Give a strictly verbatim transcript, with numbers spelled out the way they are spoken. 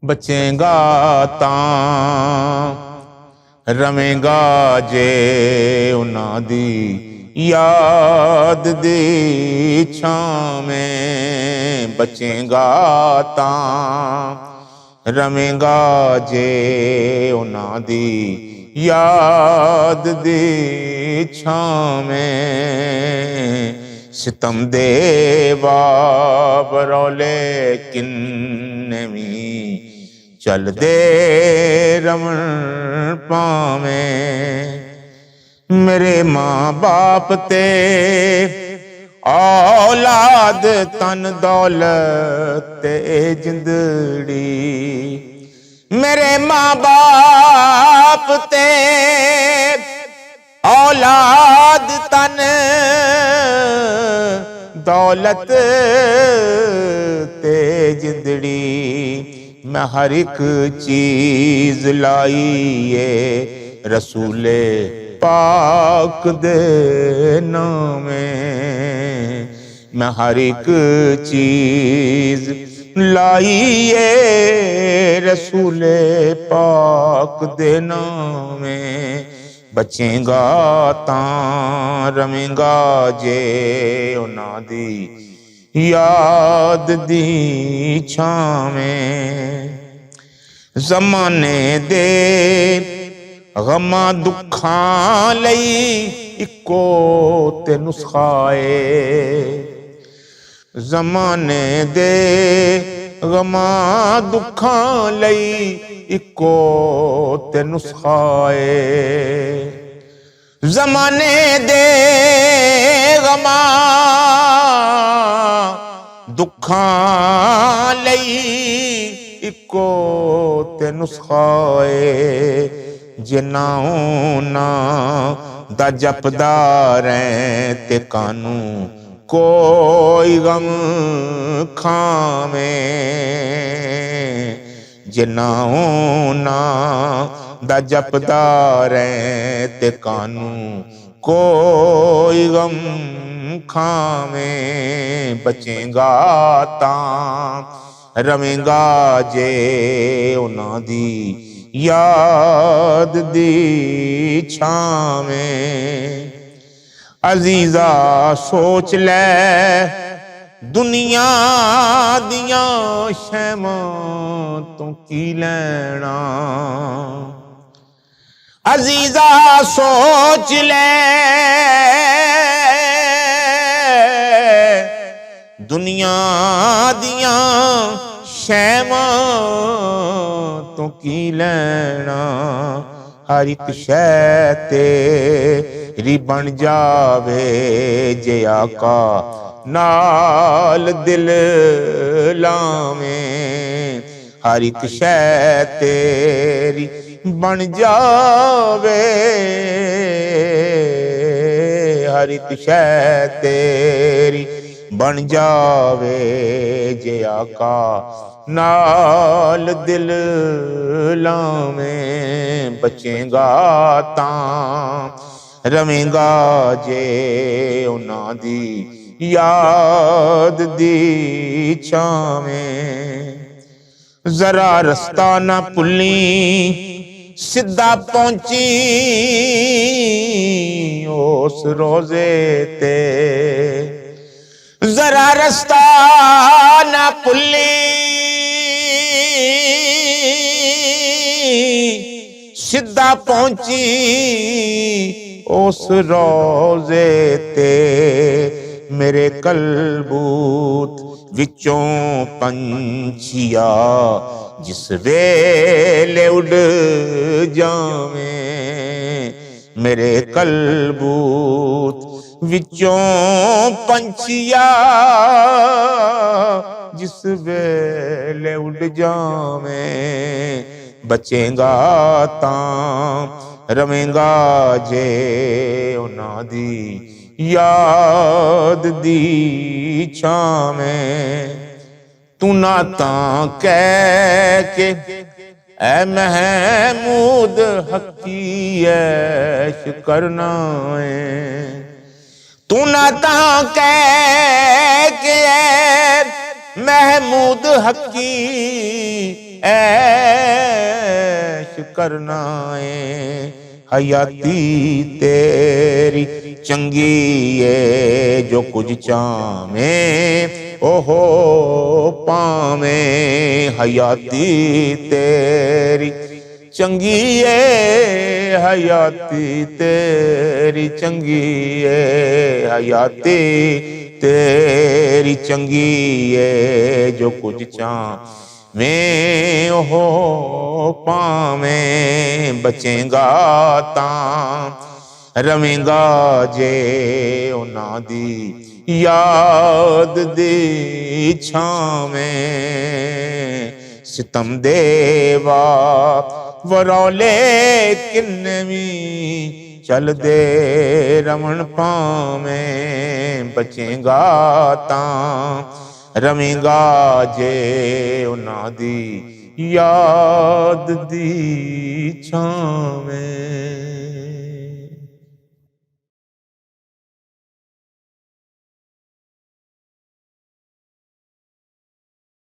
بچیں گا تاں رویں گا جے انہاں دی یاد دی چھاں میں۔ بچیں گا تاں رویں گا جے انہاں دی یاد دی چھاں میں۔ ستم دے باب رولے کن وی چل دے رمن پاویں۔ میرے ماں باپ تے اولاد، تن دولت تے جندڑی۔ میرے ماں باپ تے اولاد، تن دولت تے جندڑی۔ میں ہر ایک چیز لائی اے رسول پاک دے ناویں۔ میں ہر ایک چیز لائی اے رسول پاک دے ناویں۔ بچیں گا تاں رویں گا جے انہاں دی یاد دی چھاویں۔ زمانے دے غماں دکھاں لئی اکو تے نسخہ اے۔ زمانے دے غماں دکھاں لئی اکو تے نسخہ اے۔ زمانے دے غماں دکھاں لئی اکو تے نسخہ اے۔ جنہاں دا جپدا رہیں تے کانوں کوئی غم کھاویں۔ جنہاں دا جپدا رہیں تے کانوں کوئی غم کھاویں۔ بچیں گا تاں رویں گا جے انہاں دی یاد دی چھاویں۔ عزیزا سوچ لے، دنیا دیاں شیواں تو کی لینا؟ عزیزا سوچ لے، دنیا دیاں شیواں تو کی لینا؟ ہر ایک شے تیری بن جاوے، جے آقا نال دل لاویں۔ ہر ایک شے تیری بن جاوے، ہر ایک شے تیری بن جاوے، جے آقا نال دل لاویں۔ بچیں گا تاں رویں گا جے انہاں دی یاد دی چھاویں۔ ذرا رستہ نہ پلی، سدھا پہنچی اس روزے تے۔ ذرا رستہ نہ پلی، سدھا پہنچی اس روزے تے۔ میرے کلبوت وچوں پنچھیا جس ویلے اڈ جاویں۔ میرے کلبوت وچوں پنچھیا جس ویلے اڈ جاویں۔ بچیں گا تاں رویں گا جے انہاں دی یاد دی چھاویں۔ تو نہ تاں کہہ کے اے محمود حقی عیش کرنا ہے۔ تو نہ تاں کہہ کے اے محمود حقی، عیش کرنا ہے۔ حیاتی تیری چنگی ہے، جو کچھ چاہویں اوہو پاویں۔ حیاتی تیری چنگی ہے، حیاتی تیری چنگی ہے۔ حیاتی تیری چنگی ہے، جو کچھ چاہویں اوہو پاویں۔ بچیں گا تاں رویں گا جے انہاں دی یاد دی چھاویں۔ ستم دیوا ورولے کنے وی چل دے رون پاویں۔ بچیں گا تاں رویں گا جے انہاں دی یاد دی چھاویں۔